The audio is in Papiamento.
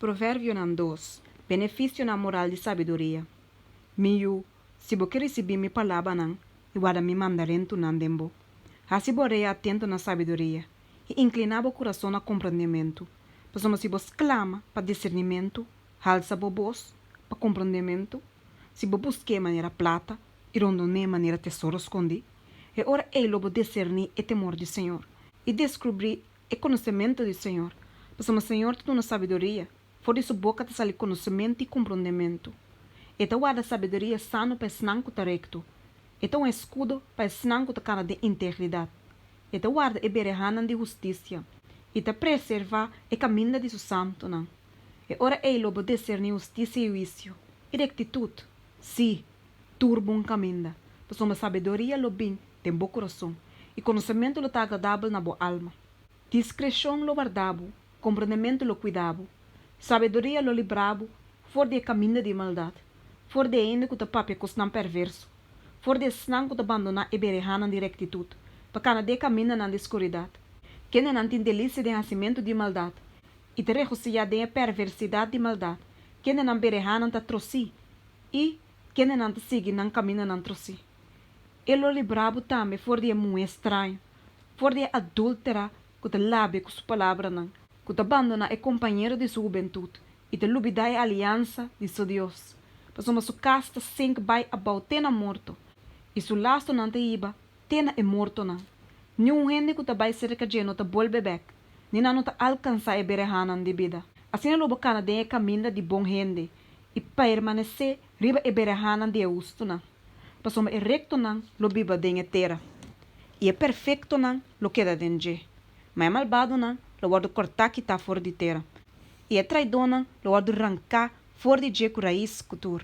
Proverbionan dos. Benefisionan moral di sabiduria. Mi yu, si bo ke risibí mi palabranan i warda mi mandamentunan den bo, hasi bo orea atento na sabiduria i inkliná bo kurason na komprondementu, pasobra si bo sklama pa disernimentu, halsa bo bos pa komprondementu, si bo busk'é manera plata i rondon'é manera tesoro skondí, e ora ei lo bo diserní e temor di Señor i deskubrí e konosementu di Señor, pasobra Señor ta duna sabiduria, for di su boka ta sali konosementu i komprondementu. E ta warda sabiduria sano pa esnan ku ta rekto, e ta un eskudo pa esnan ku ta kana den integridat. E ta warda e berehanan di hustisia i ta preservá e kaminda di su santunan. E ora ei lo bo diserní hustisia i huisio, i rektitut, sí, tur bon kaminda, pasobra sabiduria lo bin den bo kurason, i konosementu lo ta agradabel na bo alma. Diskreshon lo warda bo, komprondementu lo kuida bo, sabiduria lo libra bo for di e kaminda di maldat, for di e hende ku ta papia kosnan perverso, for di esnan ku ta bandoná e berehanan di rektitut, pa kana den e kamindanan di skuridat, kendenan tin delisia den hasimentu di maldat i ta regosihá den e perversidat di maldat, kendenan berehanan ta trosí i kendenan ta sigui nan kamindanan trosí. E lo libra bo tambe for di e muhé straño, for di e adúltera ku ta labia ku su palabranan, ku ta bandoná e kompañero di su hubentut i ta lubidá e aliansa di su Dios. Pasobra su kas ta sink bai abou te na morto, i su lastonan ta hiba te na e mortonan. Niun hende ku ta bai serka dje no ta bolbe bèk, ni nan no ta alkansá e berehanan di bida. Asina lo bo kana den e kaminda di bon hende i permanesé riba e berehanan di e hustunan, pasobra e rektonan lo biba den e tera, i e perfektonan lo keda den dje, ma e malbadonan lo wòrdu kòrtá kitá for di tera, i e traidónan lo wòrdu ranká for di dje ku rais ku tur.